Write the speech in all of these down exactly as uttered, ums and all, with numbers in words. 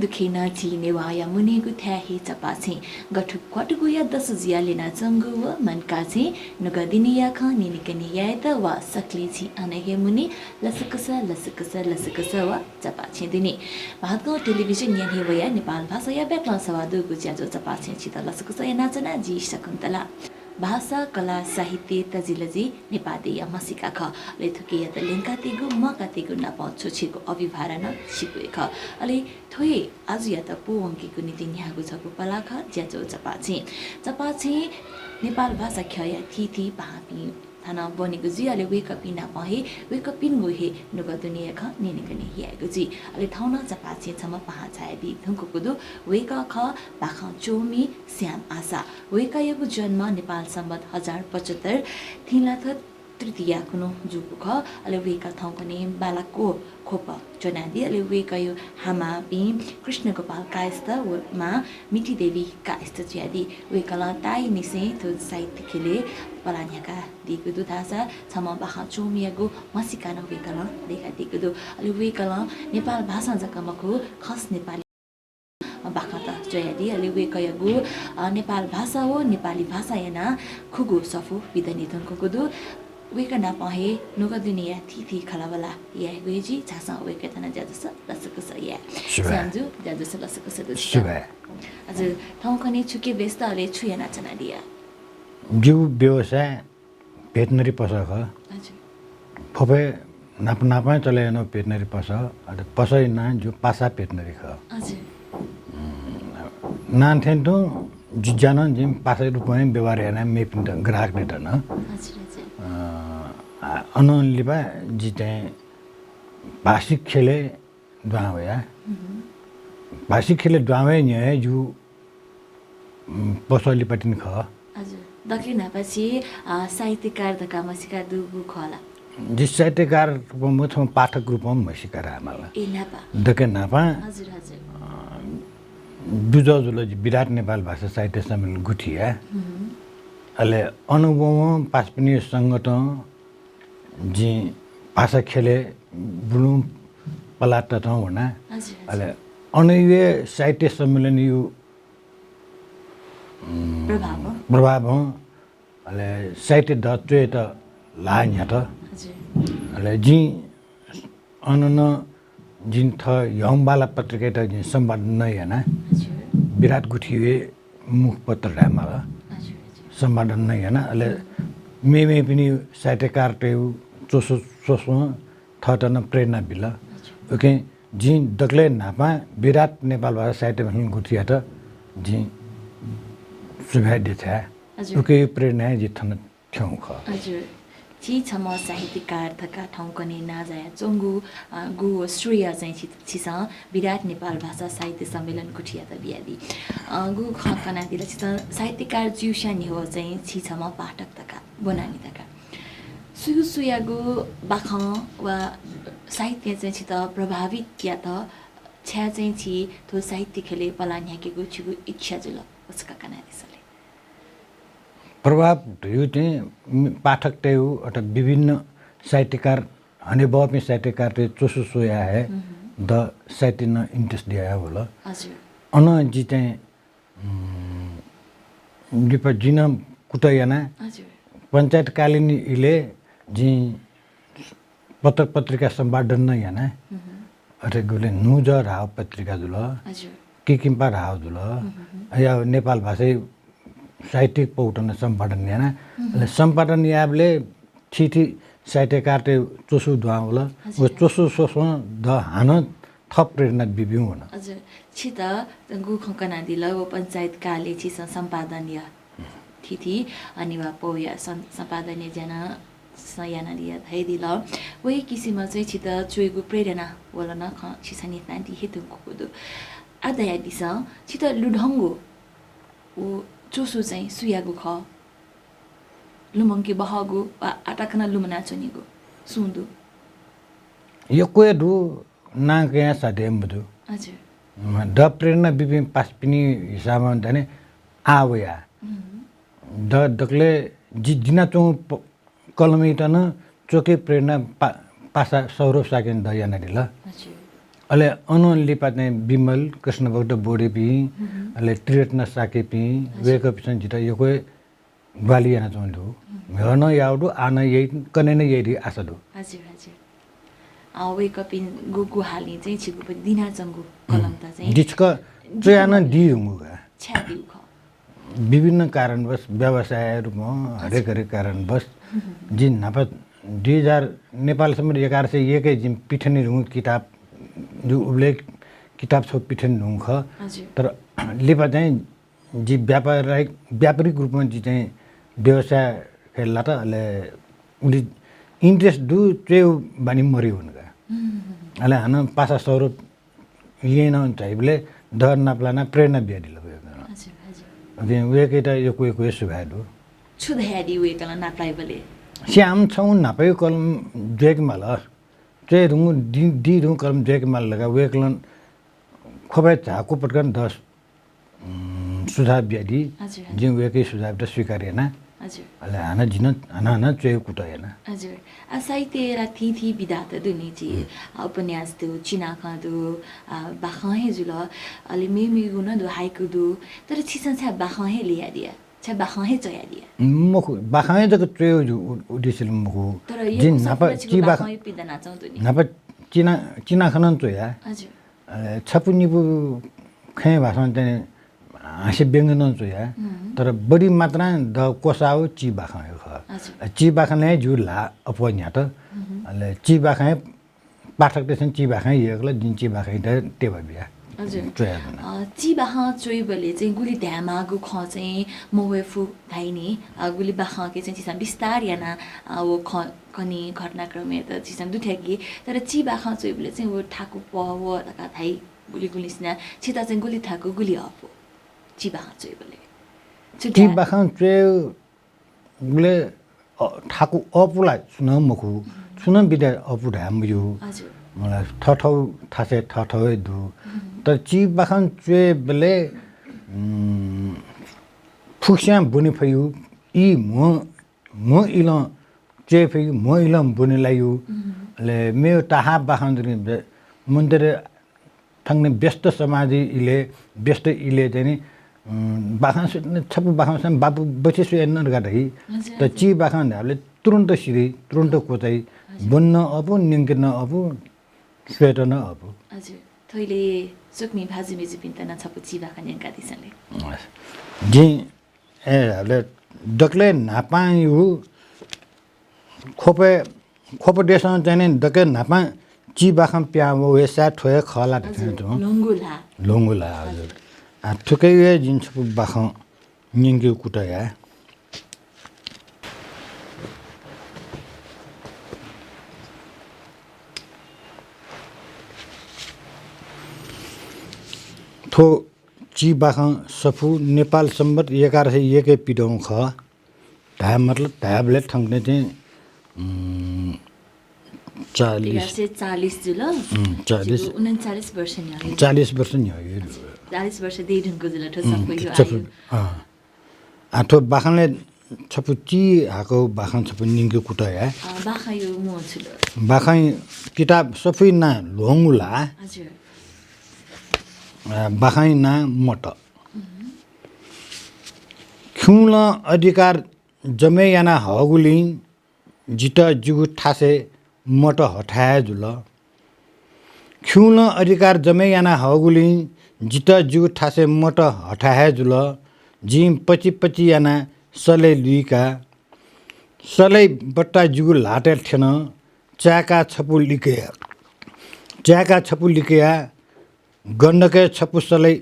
दुःखय् नं झी नेवाःया मुनेगु थाय् हे चपाःछेँ। गथुक्वाथुगुया दसु जुयाः ल्यनाच्वंगु व मनकाःछेँ नुगः दुनेया खँ न्यनेकने यायेत वा सकलें झी अन हे मुने लसकुस, लसकुस, लसकुस व चपाःछेँ दुने। भादगाउँ टेलिभिजन न्ह्यःने वयाः नेपाल भाषाया ब्याकलं सवाः दुगु ज्याझ्वः चपाःछेँ छित लसकुस यानाच्वना, जि शकुन्तला। भाषा, कला, साहित्य, तजिलजि नेपाः देय्‌या म्हसीका खः। अले थुकियात ल्यंकातयेगु, म्वाकातयेगु नापं छुं छेँगू अभिभारा नं सीगु हे खः। अले थ्व हे आजुयात पूवंकेगु निंतिं न्ह्याःगु छगू पलाः खः, ज्याझ्वः चपाःछेँ। चपाःछेँ नेपाल भाषा ख्यःया थीथी पाहांपिं थन ब्वनेगु जुइ, अले वय्‌कःपिं नापं हे वय्‌कःपिनिगु हे नुगः दुनेया खँ न्यनेकने यायेगु जुइ। अले थौं नं चपाःछेँय् छम्ह पाहां झायादी धुंकूगु दु। वय्‌कः खः बाखं च्वमि श्याम आशा। वय्‌कःयागु जन्म नेपाल संवत् हजार पचहत्तर थिंलाथ्व तृतीया खुन्हु जूगु खः। अले वय्‌कः थौंकन्हय् बालाक्वः ख्वप च्वनादी। अले वय्‌कःया हामापिं कृष्णगोपाल कायस्थ व मां मिठीदेवी कायस्थ जुयादी। वय्‌कलं ताःनिसें थ्व साहित्य ख्यलय् पलाः न्ह्याकादीगु दु धाःसा छम्ह बाखं च्वमियागु म्हसीका नं वय्‌कलं दय्‌कादीगु दु। अले वय्‌कलं नेपाल भाषां जक मखु, खस नेपाली बाखंत च्वयादी। अले वय्‌कःयागु, अ, नेपाल भाषा व नेपाली भाषाया नां खुगू सफू बिदने धुंकूगु दु। वय्‌कः नापं हे नुगः दुनेया थीथी खँल्हाबल्हा यायेगु हे जुइ। झासँ वय्‌कःयात नं ज्याझ्वलय् लसकुस याये। सुभाय्। श्यामजु, ज्याझ्वलय् लसकुस दु छित। सुभाय्। हजुर, थौंकन्हय् छुकिया व्यस्त, अले छु यानाच्वनादिया? जिगु व्यवसाय भेटनरी पसः खः। हजुर। फफय् न्हापा न्हापां चले यानागु भेटनरी पसः, अले पसःया नां जिगु पासा भेटनरी खः। हजुर। उम्, नां थें तुं जि ज्या नं जिं पासा रूपं हे व्यवहार याना मेपिन्त, ग्राहकतय्‌त नं। हजुर, हजुर। अ, आ, अनं लिपा जि चाहिँ भाषिक ख्यलय् दुहां वया। भाषिक ख्यलय् दुहां वये न्ह्यः हे जिगु, उम्, पसः लिपातिनि खः। हजुर। दकले न्हापा छि, अ, साहित्यकार धकाः म्हसीका दुगु खः ला? जि साहित्यकार रूपं मखु, छम्ह पाठक रूपं म्हसीका धायेमाल। ए, न्हापा। दकले न्हापा। हजुर, हजुर। अ, दुजः जुल जि विराट नेपाल भाषा साहित्य सम्मेलन गुठी याये। अले अन वंवं पासापिनि संगतं जिं भाषा ख्यलय् बुलुं पलाः ततं वना। हजुर, हजुर। अले अनया साहित्य सम्मेलनया, उम्, प्रभावं। प्रभावं, अले साहित्य दः च्वयेत ल्हाः न्ह्यात। हजुर। अले जिं अन नं जिं थः ह्याउँबाला पत्रिकायात जिं सम्पादन नं याना। हजुर। विराट गुठीया मुखपत्र धायेमाल। हजुर, हजुर। सम्पादन नं याना। अले मेमेपिनि साहित्यकारतय्‌गु च्वसु स्वस्वं थःत नं प्रेरणा बिल। हजुर। उकिं जिं दकलय् न्हापां विराट नेपाल भाषा साहित्य सम्मेलन गुठीयात जिं सुभाय् देछाये। हजुर। उकिया प्रेरणां जि थन थ्यंगु खः। हजुर। छि छम्ह साहित्यकार धकाः थौंकन्हय् नां जायाच्वंगु, अ, गु व श्रेय चाहिँ छि, छिसं विराट नेपाल भाषा साहित्य सम्मेलन गुठीयात बियादी। अ, गु खँ कनादिल, छिसं साहित्यकार जुइस्यां न्ह्यः चाहिँ छि छम्ह पाठक धकाः, ब्वनामि धकाः। सु सुयागु बाखं वा साहित्यं चाहिँ छित प्रभावित यात, छाय् चाहिँ छि थ्व साहित्य ख्यलय् पलाः न्ह्याकेगु छिगु इच्छा जुल, व छकः कनादिसँ ले। प्रभाव धइगु चाहिँ पाठकतय्‌गु अथवा विभिन्न साहित्यकार, हनेबहःपिं साहित्यकारतय् च्वसु स्वयाः हे द साहित्य नं interest दिया हे वल। हजुर। अन जि चाहिँ, उम्, लिपा जि नं कुतः याना। हजुर। पञ्चायतकालीन इलय् जिं पत्र पत्रिका सम्पादन नं याना। अथे गुबलें न्हूजः धाःगु पत्रिका जुल। हजुर। किकिम्पा धाःगु जुल। अया नेपाल भाषाया साहित्यिक पौत नं सम्पादन याना। अले सम्पादन याःबलय् थीथी साहित्यकारतय् च्वसु दुहां वल। हजुर। व च्वसु स्वस्वं द हानं थप प्रेरणा बिबिं वन। हजुर। छित गु खँ कनादिल, व पञ्चायतकालय् छिसं सम्पादन या थीथी, अ, नेवाः पौया सं-, सम्पादनया ज्या नं स-, यानादिया धयादिल। व हे किसिमं चाहिँ छित च्वयेगु प्रेरणा वल नं खँ छिसं न्ह्यथनादी हे धुंकूगु दु। आः धयादिसँ, छित लुधंगु व च्वसु चाहिँ सुयागु खः? लुमंके बहःगु वा आः तक नं लुमनाच्वनीगु सुं दु? यक्व हे दु, नां कयाः साध्य मजू। हजुर। द प्रेरणा बिपिं पासापिनि हिसाबं दने आः वया। द दकलय् जि दिनाच्वंगु प-, कलमयात नं च्वके प्रेरणा पा-, पासा सौरभ शाक्यं द यानादिल। हजुर। अले अनं लिपा चाहिँ विमल कृष्णभक्त बोडेपिं, हम्म। अले त्रिरत्न शाक्यपिं, हजुर। वय्कःपिन्सं जितः यक्व हे ग्वाहालि यानाच्वंगु दु। हम्म। म्हिगः नं याःगु दु, आः नं याइ, कन्हय् नं याइ धइगु आशा दु। हजुर, हजुर। अ, वय्कःपिं गु ग्वाहालिं चाहिँ छिगु दिनाच्वंगु कलम त चाहिँ दि छकः च्वया नं दी धुंकल। दी धुंकल का। छाय् दीगु खः? विभिन्न कारणवश, व्यवसाय रूपं, हरेक, हरेक कारणवश, जिं न्हापा दुई हजार, नेपाल सम्बत एघार सय एकय् जिं पिथने धुंकूगु किताब, जि उबलय् किताब छगू पिथने धुंकूगु खः। हजुर। तर लिपा चाहिँ जि व्यापारिक, व्यापारिक रूपमा जि चाहिँ व्यवसाय खय् लात, अले उलि interest दु, च्वयेगु बानी मरि वन का। हम्म। अले हानं पासा सौरभ येँ नं झाइबलय् दः नापलानाः प्रेरणा बियादिल वय्कलं। हजुर, हजुर। अले वय्कःयात यक्व यक्व हे सुभाय् दु। छु धयादी वय्कलं नापलाइबलय्? स्याम छौं न्हापाय् कलम ज्वय्के माल। च्वये धुंकूगु दि, दी धुंकूगु कलम ज्वय्के माल धकाः वय्कलं ख्वपय् झाःगु पटकं दः, उम्, सुझाव बियादी। हजुर, हजुर। जिं वय्कःया सुझावयात स्वीकार याना। हजुर। अले हानं जिं नं हानं हानं च्वयेगु कुतः याना। हजुर। आ, साहित्यय् ला थीथी विधा त दु नि जि। हम्म। आ, उपन्यास दु, चिनाखँ दु, आ, बाखं हे जुल, अले मेमेगु नं दु, हाइकु दु। तर छिसं छाय् बाखं हे ल्ययादिया? छाय् बाखं हे च्वयादिया? मखु, बाखं हे जक च्वयेगु उ-, उद्देश्य ला मखु। तर जिं यक्व न्हापा सफुला छिगु चिबाखं बाखं हे पिदनाच्वंगु दु नि। न्हापा चिना, चिनाखँ नं च्वया। हजुर। अ, छपु निपु खँय् भाषां चाहिँ हास्य व्यंग्य नं च्वया। हम्म। तर बढी मात्रां दः क्वसाःगु चिबाखं हे खः। हजुर। अ, चिबाखंय् जिगु ल्हाः अप्वः न्ह्यात। हम्म। अले चिबाखंय् पाठकतय्सं चिबाखं यय्कल, जिं चिबाखंयात टेवा बिया। हजुर। च्वया वन। अ, चिबाखं च्वइबलय् चाहिँ गुलि धायेमाःगु खँ चाहिँ मवय्फु धाइ नि, अ, गुलि बाखंके चाहिँ झीसं विस्तार यानाः, अ, व खँ कनी घटनाक्रमयात झीसं दुथ्याकी, तर चिबाखं च्वइबलय् चाहिँ व थाकु पहः व धकाः धाइ गुलि गुलिसिनं, छित चाहिँ गुलि थाकु गुलि अःपु चिबाखं च्वइबलय्? छु धाये? चिबाखं च्वय् गुलय्, अ, थाकु अःपु ला छुं नं मखु, हम्म। छुं नं विधा अःपु धाये मज्यू। हजुर। मला थःथःगु थासय् थःथःगु हे दु। हम्म। तर चिबाखं च्वय्बलय्, उम्, फुक्कसियां ब्वने फइगु, ई म्ह, म्ह इलं च्वये फइगु, म्ह इलं ब्वने लाइगु। हम्म। अले मेगु ताहाः बाखं दु नि, मनूतय्त थन व्यस्त समाज इलय्, व्यस्त इलय् चाहिँ नि, उम्, बाखं सु-, छपु बाखं सं बापु बचे स्वयादिसँ धकाः धाइ। हजुर, त हजुर। चिबाखं धाःबलय् तुरुन्त सिधइ, तुरुन्त क्वचाइ, हजुर। ब्वने नं अःपु, न्यंके नं अःपु, स्वयेत नं अःपु। हजुर। थ्व इलय् स्वकुमि भाजु मय्जुपिन्त नं छपु चिबाखं न्यंकादिसँ ले। हजुर। जिं ए, धाःबलय् दकलय् न्हापांयागु ख्वपय्, ख्वप देशं चाहिँ नि दकलय् न्हापां चिबाखं पिहां वःगु हे सायद थ्व हे खः ला धकाः हजुर, तुं। ल्वंगु ल्हाः। ल्वंगु ल्हाः, हजुर। हजुर। आ, थुकियागु हे जिं छपु बाखं न्यंकेगु कुतः याये। थ्व चिबाखं सफू नेपाल संवत् एघार सय एकय् पिदंगु खः। धाये मतलब धायेबलय् थौंकन्हय् चाहिँ, उम्, चालिस। एघार सय चालिस जुल। उम्, चालिस। जिगु उनन्चालिस वर्ष न्ह्यः। चालिस वर्ष न्ह्यः। चालिस वर्ष दये धुंकूगु जुल थ्व उम्, सफूया छपु, आयु। अँ। आ, थ्व बाखंलय् छपु चिहाकःगु बाखं छपु न्यंकेगु कुतः याये। अँ, बाखंया म्ह छु ले? बाखं किताब सफूया नां ल्वंगु ल्हाः। हजुर। आ, बाखंया नां मत। खिउँलं अधिकार जमय् याना हःगुलिं जितः जिगु थासय् मत हथाय् हे जुल। खिउँलं अधिकार जमय् याना हःगुलिं जितः जिगु थासय् मत हथाय् हे जुल। जिं पचि पचि यानाः सलय् लुइका। सलय् बट्टा जिगु ल्हातय् थ्यन। चाय्काः छपु लिकया, चाय्काः छपु लिकया गण्डकय् छपु सलय्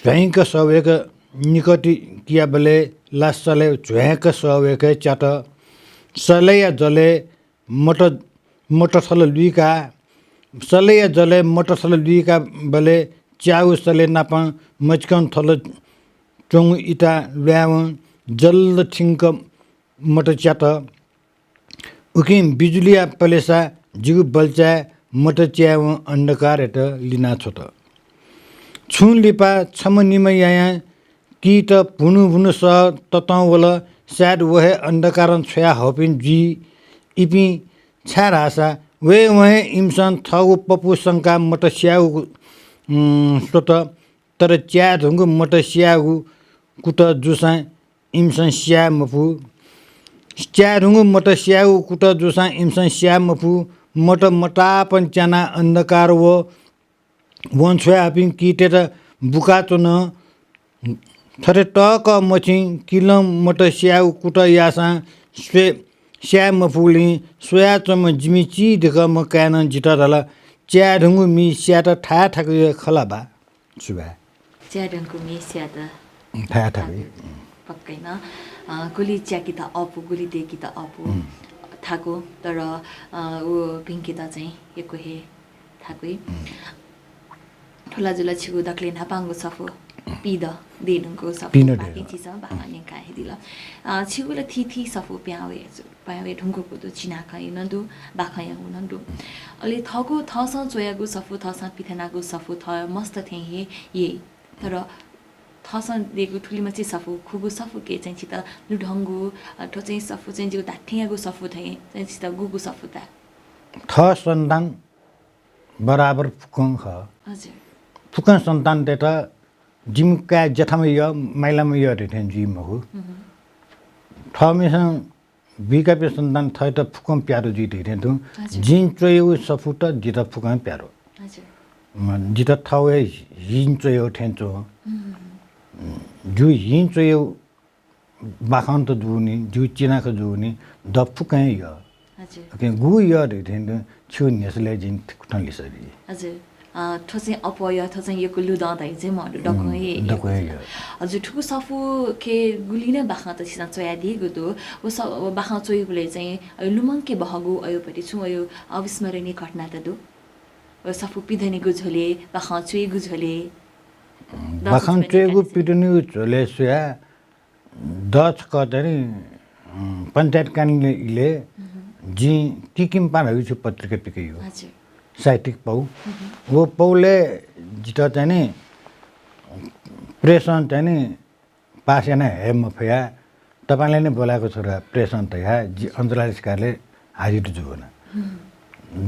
झ्वाइँक सःवय्क निकतियाबलय् ला सलय् झ्वाइँक सःवय्क च्यात। सलय्या जलय् मत, मत थल लुइका, सलय्या जलय् मत थल लुइकाबलय् च्याःगु सलय् नाप मचिकं थल च्वंगु इटा ल्वायेवं जल्ल थिंक मत च्यात। उकिं बिजुलीया पलेसा जिगु बल्चाय् मत च्यायेवं अन्धकारयात लिना छ्वत। छुं लिपा छम्ह निम्ह यायां कीत भुनु भुनु सः ततं वल। सायद व हे अन्धकारं छ्वया हःपिं जुइ। इपिं छाय्धाःसा वये वहें इमिसं थःगु पपू संकाः मत स्याःगु, उम्, स्वत, तर च्याये धुंगु मत स्याःगु कुतः जूसां इमिसं स्याये मफु। च्याये धुंगु मत स्याःगु कुतः जूसां इमिसं स्याये मफु। मत मतापं च्यानाः अन्धकार व वंछ्वयापिं कितय्त बुकाच्वन। थथे तःकः मछिं किलं मत स्याःगु कुतः याःसां स्वये, स्याये मफुगुलिं स्वयाच्वंम्ह जिमि चिधिकःम्ह काय्‌नं जितः धाल, "च्याये धुंगु मि स्यायेत थाय् थाकु हे खला बा।" सुभाय्। च्याये धुंगु मि स्यायेत थाय् थाकु हे। पक्कै नं, अ, गुलि च्याकेत अःपु, गुलि दय्‌केत अःपु, थाकु, तर, अ, व भिंकेत चाहिँ यक्व हे थाकुइ। थ्व ला जुल छिगु दकले न्हापांगु सफू, पिद दयेधुंकूगु सफू, पिद दयेधुंकूगु। बाकी झीसं बाखं न्यंका हे दिल। अ, छिगु ला थीथी सफू पिहां वये, पिहां वये धुंकूगु दु, चिनाखँया नं दु, बाखंयागु नं दु। अले थःगु, थःसं च्वयागु सफू, थःसं पिथनागु सफू थः मस्त थें हे याइ। तर थःसं दयेगु थुलिमछि सफू, खुगू सफूके चाहिँ छित लुधंगु, अ, थ्व चाहिँ सफू चाहिँ जिगु धात्थेंयागु सफू थें चाहिँ छित गुगु सफू ताः? थः सन्तान बराबर फुक्कं खः। हजुर। फुक्कं सन्तानतय्त जिमि काय् ज्याथाम्ह यः, माइलाम्ह यः धइथें जुइ मखु। थःम्हेसिनं बुइकाप्या सन्तान थःत फुक्कं प्यादँ जुइ धइथें तुं। हजुर। जिं च्वयागु सफूत जितः फुक्कं प्यादँ। हजुर। म, जितः थःगु हे हिं च्वयागु थें च्वं। जिगु हिं च्वयागु बाखंत जूनि, जिगु चिनाखँ जूनि, द फुक्कं हे यः। हजुर। OK, गुगु यः धइथें तुं छिगु न्ह्यसलय् जिं थुकथं लिसः बी। हजुर। अ, थ्व चाहिँ अप्वः यः, थ्व चाहिँ यक्व लुधं धइ चाहिँ मदु, दक्वं हे यः। हजुर, थुगु सफूके गुलि नं बाखंत छिसं च्वयादीगु दु। व स-, व बाखं च्वइबलय् चाहिँ अय् लुमंके बहःगु अय् पति छुं अय् अविस्मरणीय घटनात दु। व सफू पिदनेगु झ्वलय्, बाखं च्वइगु झ्वलय्। बाखं च्वइगु पिदनेगु झ्वलय् स्वयाः द छकः चाहिँ नि, अँ, पञ्चायत कार्यालय इलय् जिं किकिम्पा धइगु छु पत्रिका पिकयागु। हजुर। साहित्यिक पौ। व पौलय् जितः चाहिँ नि प्रेसं चाहिँ नि पास याना हये मफया, तपाईंलाई नै बोलाएको छु र प्रेसं धया जि अञ्चलाधीश कार्यालय हाजिर जुवन।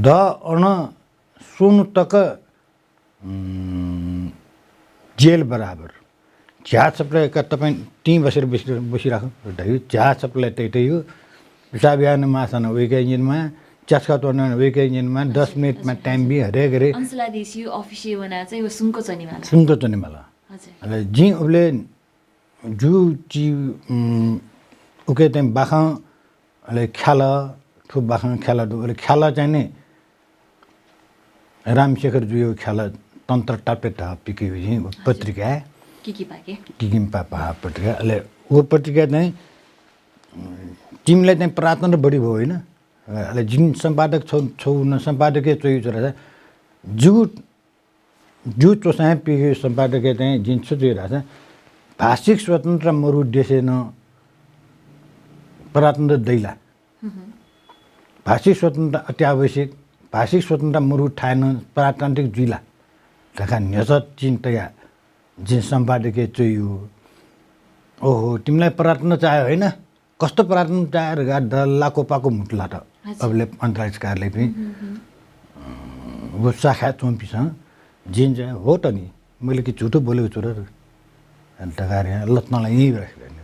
द अन स्वन्हु तक उम्, जेल बराबर। झ्याः छपलय् का तपाईं तिं बसेर बसि-, बसिराख धइगु, झ्याः छपलय् तइतइगु, पिसाब यायेमाःसां वय्कःयात न्यनेमाः, च्यासखा त्वनेमाःसां वय्कःयात न्यनेमाः, दस मिनेटमा टाइम बी हरेक हरेक। अञ्चलाधीशया अफिसय् वनाः चाहिँ व सुम्क च्वनेमाल। सुम्क च्वनेमाल। हजुर। अले जिं उबलय् जु ची, उम्, उके चाहिँ बाखं, अले ख्यालः, थ्व बाखं ख्यालः दु। अले ख्यालः चाहिँ नि रामशेखर जुया ख्यालः तन्त्र ताप्यता पिकयागु जिं व पत्रिका। किकिम्पा के? किकिम्पा पहा पत्रिका। अले व पत्रिका चाहिँ, उम्, तिमिलाई चाहिँ प्रार्थना बढी भयो होइन? अले जिं सम्पादक छौ, छौ न सम्पादकय् च्वइ जुल। जिगु जु च्वसां पिकयागु सम्पादकय् चाहिँ जिं छु च्वया धाःसा, भाषिक स्वतन्त्रता मरु देशय् नं प्रजातन्त्र दइ ला? भाषिक स्वतन्त्रता अत्यावश्यक, भाषिक स्वतन्त्रता मरु थाय् नं प्रजातान्त्रिक जुइ ला धकाः न्ह्यसः चिं तयाः जिं सम्पादकय् च्वयागु। ओहो, तिमिलाई प्रजातन्त्र चाहे होइन? कस्तो प्रजातन्त्र चाहे धकाः द लाको पाको म्हुतु लात। हजुर। अबलय् अञ्चलाधीश कार्यालयपिं, अँ, व शाखाय् च्वंपिंसं जिं चाहिँ, हो त नि, मैले कि झुठो बोलेको छु र धकाः लत्नला यहीँ राखेर नि।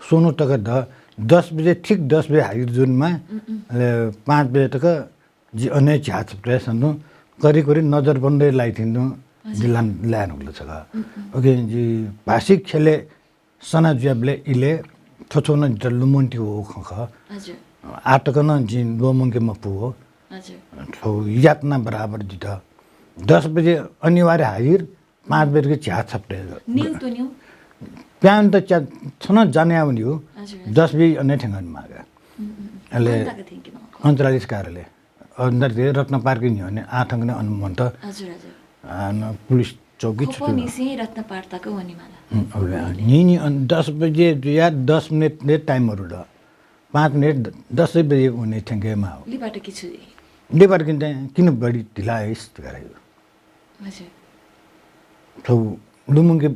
स्वन्हु तक द, दस बजे, ठिक दस बजे हाजिर जुनेमाः, अले पाँच बजे तक जि अन हे झ्याः छपलय् सन्तुं, करिब करिब नजरबन्दय् लाइथें तुं, हजुर। जि लान, लाये धुंकल छकः। OK, जि भाषिक ख्यलय् सना जुयाबलय् इलय् थ्व छगू नं जितः लुमंकेगु खँ खः। हजुर। आः तक नं जिं ल्वःमंके मफु हो। हजुर। थ्व यातना बराबर जितः। दस बजे अनिवार्य हाजिर, पाँच बजे तक झ्याः छपलय्। न्यू त न्यू? प्यान त च्या-, छन जाने आवनी हो। हजुर, हजुर। दस बजे अन हे थ्यंकने माःगु। अले अन तक थ्यंके माःगु। अञ्चलाधीश कार्यालय। अ, नर्ते रत्न पार्क न्ह्यःने आः थ्यंकने अन मन्त। हजुर, हजुर। अन पुलिस चौकी छु छु। निसें रत्न पार्क तक वनेमाल। अबलय् न्हिं न्हिं अन दस बजे जुयाः दस मिनेट टाइम मरु द। पाँच मिनेट द-, दस बजे वने थ्यंके माः। लिबाटकिं छु जुइ? लिबाटकिं चाहिँ किन बढी ढिला आइस धकाः। हजुर। थ्व लुमंके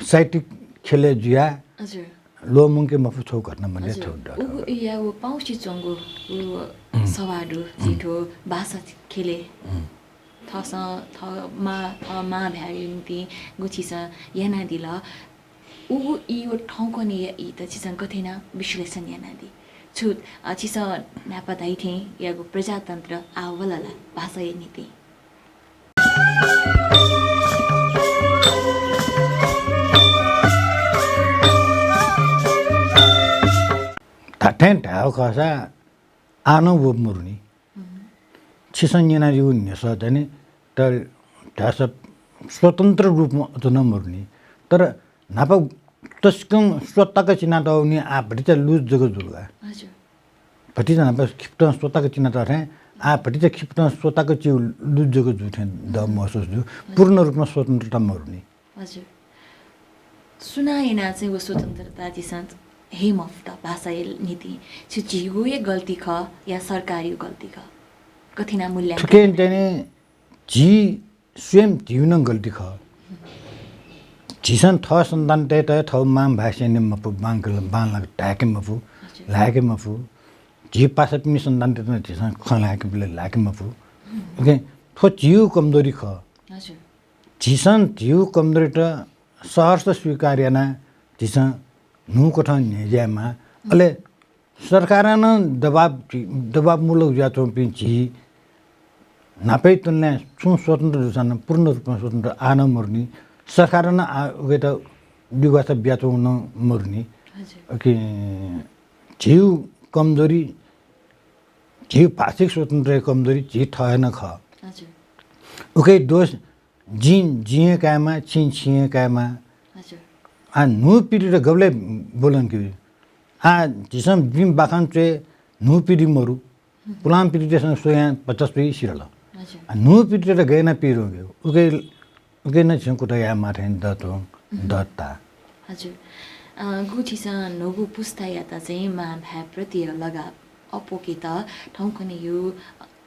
साहित्यिक ख्यलय् जुयाः, हजुर। ल्वःमंके मफु छगू घटना भन्ने हजुर। छगू दु। उगु इया व पाउँसे च्वंगु उ सवाल दु, जिं थ्व भाषा ख्यलय्। थःसं, थः मां, थः मां भाय्‌या निंतिं गु छिसं यानादिल, उगु ई व थौंकन्हय्‌या ईत छिसं गथे यानाः विश्लेषण यानादी? छु, अ, छिसं न्हापा धाइथें यागु प्रजातन्त्र आः वल ला भाषाया निंतिं? धात्थें धायेगु खःसा आः नं व मरुनि। छिसं न्यनादीगु न्ह्यसः दनि, तर धाःसा स्वतन्त्र रूपमा अझ नं मरुनि। तर न्हापा तसकं स्वतक चिनातःगुनि आः भतिचा लुज जक जुल का। हजुर। भतिचा न्हापा खिपतं स्वतक चिनातःथें आः भतिचा खिपतं स्वतक चिउ लुज जक जू थें द महसुस जू। हजुर। पूर्ण रूपमा स्वतन्त्रता मरुनि। हजुर। सुनां यानाः चाहिँ व स्वतन्त्रता झीसं हे मफुत भाषाया निंतिं? छु झीगु हे गल्ती खः या सरकारया गल्ती खः? कथं यानाः मूल्याङ्कन थुकिं याना? चाहिँ नि झी स्वयं झीगु नं गल्ती खः। झीसं थः सन्तानतय्‌त थःगु मां भाय् स्यने मफु, बांलाक, बांलाक धाय्‌के मफु, हजुर। ल्हाय्‌के मफु। झी पासापिनि सन्तानतय्‌त नं झीसं खँ ल्हाय्‌केबलय् ल्हाय्‌के मफु। OK, थ्व झीगु कमजोरी खः। हजुर। झीसं झीगु कमजोरीत सहर्ष स्वीकार यानाः झीसं न्हूकथं न्ह्यज्यायेमाः। अले सरकारं नं दबाब, दबाबमूलक जुयाच्वंपिं झी न्हापाया तुलनाय् छुं स्वतन्त्र जूसां नं पूर्ण रूपमा स्वतन्त्र आः नं मरुनि। सरकारं नं आः उकियात दुग्वासा बियाच्वंगु नं मरुनि। हजुर। OK, झीगु कमजोरी, झीगु भाषिक स्वतन्त्रया कमजोरी झी थः हे नं खः। हजुर। उकिया दोष जिं, जिं हे कायेमाः, छिं, छिं हे कायेमाः। हजुर। आः न्हू पिढीत गबलय् ब्वलंकेबी? आः झीसं बिमि बाखं च्वय् न्हू पिढी मरु। पुलां पिढीतय्‌सं स्वयां भचा स्वइ सिधल। हजुर। आः न्हू पिढीतय्‌त गय् यानाः पिदंकेगु? उकिया, उकिया नं झीसं कुतः यायेमाः थें दत, दत। हजुर। अ, गु छिसं न्हूगु पुस्तायात चाहिँ मां भाय् प्रति लगाव अप्वकेत थौंकन्हय्‌या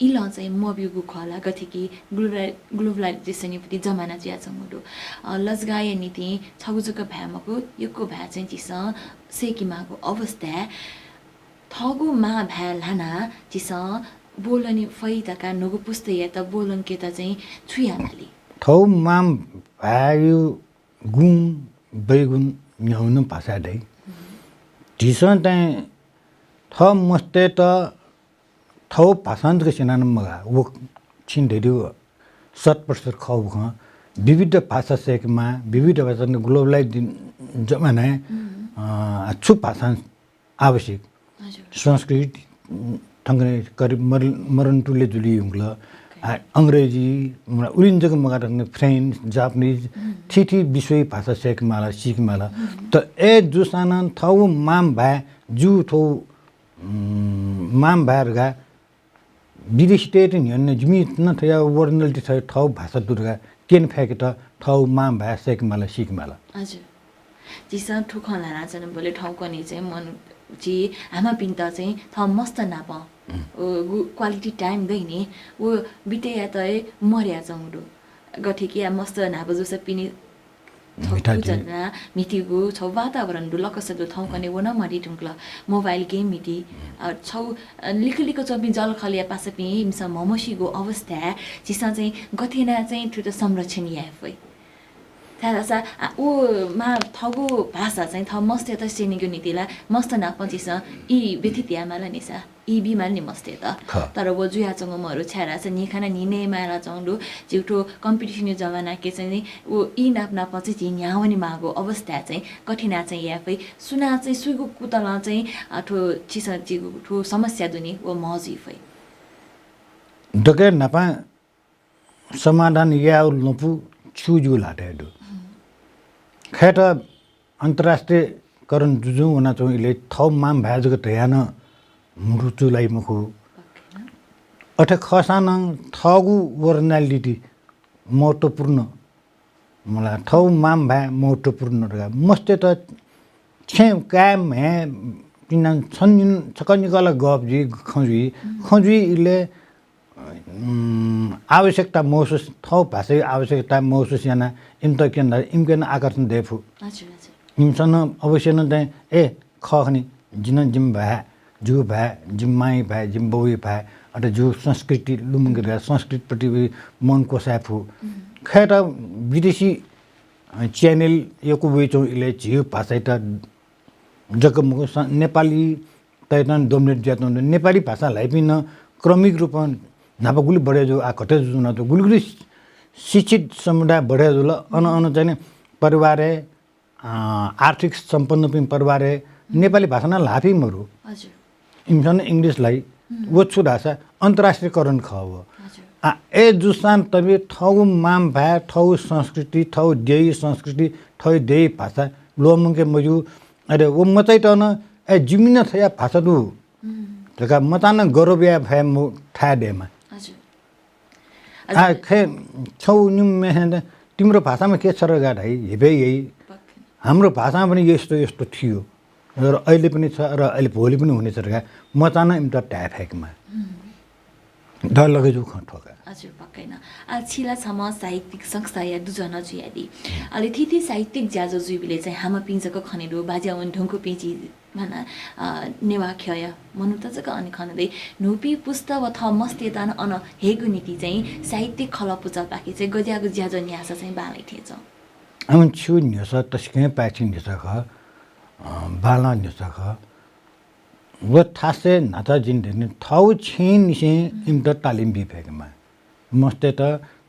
इलं चाहिँ मब्यूगु खः ला, गथे कि ग्लोबला-, ग्लोबलाइजेसनया प्रति जमाना जुयाच्वंगु दु। अ, लजगाःया निंतिं छगू जक भाय् मखु, यक्व भाय् चाहिँ झीसं सय्‌केमाःगु अवस्थाय् थःगु मां भाय् ल्हानाः झीसं ब्वलने फइ धकाः न्हूगु पुस्तायात ब्वलंकेत चाहिँ छु यायेमाली? थःगु मां भाय्‌या गुण, बैगुण न्ह्यागु नं भाषाय् दइ। झीसं चाहिँ थः मस्तय्‌त थःगु भाषां जक स्यनाः नं मगाः। व छिं धयादीगु शत प्रतिशत खः व खँ। विविध भाषा सय्‌केमाः, विविध भाषा ग्लोबलाइज जमानाय्, अ, छु भाषां आवश्यक। हजुर। संस्कृत, उम्, थौंकन्हय् करिब मर-, मरण तुल्य जुइ धुंकल। OK। आ, अंग्रेजी, उलिं जक मगाः, थौंकन्हय् फ्रेन्च, जापानिज, थीथी विश्वया भाषा सय्‌केमाल, सीकेमाल। त अय् जूसां नं थःगु मां भाय्, जिगु थःगु, उम्, मां भाय् धकाः विदेशीतय्‌त न्ह्यःने जिमि नं थज्याःगु ओरिजिनालिटी थज्याःगु थःगु भाषा दु धकाः क्यने फय्‌केत थःगु मां भाय् सय्‌केमाल, सीकेमाल। हजुर। झीसं थुकथं ल्हानाच्वनाबलय् थौंकन्हय् चाहिँ मनू झी आमापिन्त चाहिँ थः मस्त नाप, उम्, व गु क्वालिटी टाइम दइ नि, व बितेयात हे मर्याच्वंगु दु। गथे कि आ मस्त न्हापा जूसा पिने म्हितादी। छगू जक म्हितीगु छगू वातावरण दु, लकस दु, थौंकन्हय् व नं मदये धुंकल। मोबाइल गेम म्हिती, अ, छगू, अ, लिक्क लिक्क च्वंपिं जःलाखःलाया पासापिं इमिसं म्हमसीगु अवस्थाय् झीसं चाहिँ गथे यानाः चाहिँ थुइत संरक्षण याये फइ? छाय्धाःसा, आ, व मां थःगु भाषा चाहिँ थः मस्तय्त स्यनेगु निंतिं ला मस्त नाप झीसं ई व्यथित यायेमाल नि सा। ई बीमाल नि मस्तय्त। खः। तर व जुयाच्वंगु मरु, छाय्धाःसा न्हिखाना न्हि नये मालाच्वंगु दु। झीगु थ्व कम्पिटिसनया जमानाके चाहिँ नि व ई नाप नाप चाहिँ झी न्ह्यावनेमाःगु अवस्थाय् चाहिँ गथे यानाः चाहिँ याये फइ? सुनां चाहिँ सुयागु कुतलं चाहिँ, अ, थ्व छिसं झीगु थ्व समस्या दु नि, व म्ह जुइ फइ? दकलय् न्हापां समाधान यायेगु लँपु छु जिगु ल्हातय् दु। खय्‌त अन्तर्राष्ट्रियकरण जुजुं वनाच्वंगु इलय् थःगु मां भाय् जक धयाः नं म्हुतु चूलाइ मखु। अथे खःसां नं थःगु ओरिजिनालिटी महत्त्वपूर्ण, मला थःगु मां भाय् महत्त्वपूर्ण धकाः मस्तय्त छेँ काय् म्ह्याय् पिनां छन निन-, छकः निकः ला गप जुइ, खँ जुइ, खँ जुइ इलय् उम्, आवश्यकता महसुस, थःगु भाषाया आवश्यकता महसुस यानाः इमित क्यन धाःसा इमिके नं आकर्षण दये फु। हजुर, हजुर। इमिसं नं अवश्य नं चाहिँ, ए, खः खनि, जि नं जिमि भाय्, जिगु भाय्, जिमि मांया भाय्, जिमि बौया भाय्, अथे जिगु संस्कृति लुमंके धकाः संस्कृतिप्रति मन क्वसाये फु। खय्‌त विदेशी, अ, channel यक्व वइच्वंगु इलय् झीगु भाषायात जक मखु, स-, नेपालीतय्‌त नं dominate जुयाच्वंगु दु। नेपाली भाषा ल्हाइपिं नं क्रमिक रूपं न्हापा गुलि बढे जुल, आः घटे जुयाच्वनाच्वंगु, गुलि गुलि शिक्षित समुदाय बढे जुल। अन अन चाहिँ नि परिवारय्, अ, आर्थिक सम्पन्नपिं परिवारय् नेपाली भाषा नं ल्हाःपिं मरु। हजुर। इमिसं नं English ल्हाइ। व छु धाःसा अन्तर्राष्ट्रियकरण खः व। हजुर। आ, अय्‌जूसां तबि थःगु मांभाय्, थःगु संस्कृति, थःगु देय् संस्कृति, थःगु देय् भाषा ल्वःमंके मज्यू। अले व मचाइत नं, ए, जिमि नं थज्याःगु भाषा दु धकाः मचां नं गर्व याये फयेम्ह थाय् दयेमा। हजुर। आ, हजुर। खय् छौ निम्ह मेहं त, तिम्रो भाषामा के छ र गा धाइ, हेबे याइ। पक्कै। हाम्रो भाषामा पनि यस्तो यस्तो थियो र अहिले पनि छ र अहिले भोलि पनि हुनेछ धकाः मचां नं इमित धाये फयेकेमा। डर लगे जूगु खँ थ्व का। हजुर, पक्कै नं। आ, छि ला छम्ह साहित्यिक संस्थाया दुजः नं जुयादी। अले थीथी साहित्यिक ज्याझ्वः जुइबलय् चाहिँ हामापिं जक खने दु, बाज्या वने धुंकूपिं झी माना, अ, नेवाः ख्यःया मनूत जक अन खने दइ। न्हूपिं पुस्ता व थः मस्तय्‌त नं अन हयेगु निंतिं चाहिँ साहित्यिक खलः पुचःपाखें चाहिँ गज्याःगु ज्याझ्वः न्ह्याःसा चाहिँ बांलाइ थें च्वं? अन छु न्ह्यसः तसकं पाय्छि न्ह्यसः खः, अ, बांलाः न्ह्यसः खः। व थासय् न्हाचः जिं धयाथें थःगु छेँनिसें इमित तालिम बी फयेकेमा। मस्तय्‌त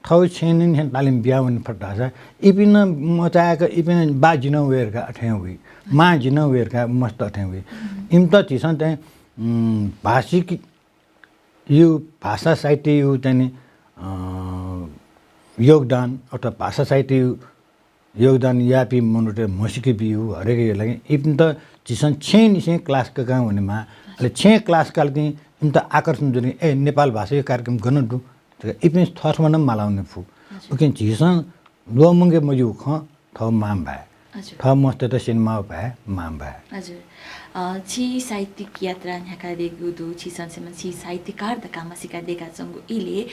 थःगु छेँनिसें तालिम बिया वने फत धाःसा इपिं नं मचायेक इपिं नं बा जि नं वये धकाः अथें वइ, मां जि नं वये धकाः मस्त अथें वइ। इमित झीसं चाहिँ, उम्, भाषिक यो भाषा साहित्यया चाहिँ नि, अ, योगदान अथवा भाषा साहित्यया योगदान याःपिं मनूतय् म्हसीके ब्यू, हरेकया लागि इपिन्त झीसं छेँनिसें class ककां वनेमाः। अले छेँय् class काल कि इमित आकर्षण जुइ कि, ए, नेपाल भाषाया कार्यक्रम गन दु धकाः इपिं थःथःम्हं नं माला वने फु। हजुर। उकिं झीसं ल्वःमंके मज्यू खँ, थः मांभाय्। हजुर। थः मस्तय्‌त स्यनेमाःगु भाय्, मांभाय्। हजुर। अ, छि साहित्यिक यात्रा न्ह्याकादीगु दु, छि संसारमा छि साहित्यकार धकाः म्हसीका दयेकाच्वंगु इलय्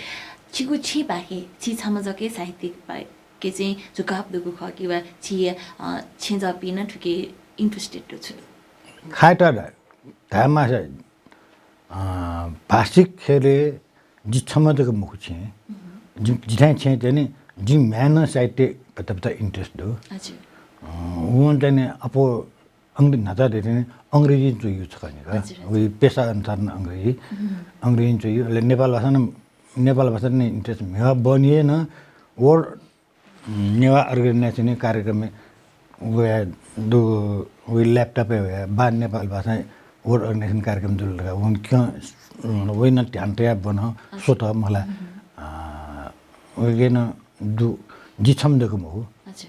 छिगु छेँपाखें छि छम्ह जक हे साहित्यिक पा-, के चाहिँ झुकाव दुगु खः कि वा छि, अ, छेँ जःपिं नं थुके interested दु छु? खः त धायेमाःसा, अ, भाषिक ख्यलय् जि छम्ह जक मखु छेँ। जि, जिथाय् छेँ चाहिँ नि, जि म्ह्याय् नं साहित्य भचा भचा interest दु। हजुर। अ, वं चाहिँ नि अप्वः अंग्रे-, न्हाचः धयाथें नि अंग्रेजी च्वइगु छकः नि का। हजुर, हजुर। वइ पेसा अनुसार नं अंग्रेजी। अंग्रेजी च्वइगु, अले नेपाल भाषा नं, नेपाल भाषा नं interest म्ह्याय् बहनी हे नं word नेवाः organization-या कार्यक्रमय् वया दु, वइ laptop-य् वया बा नेपाल भाषां word organization कार्यक्रम जुल धकाः वं क्यं, वइ नं ध्यान तयाः ब्वन, स्वत मला। अ, वइके नं दु, जि छम्ह जक मखु। अच्छा।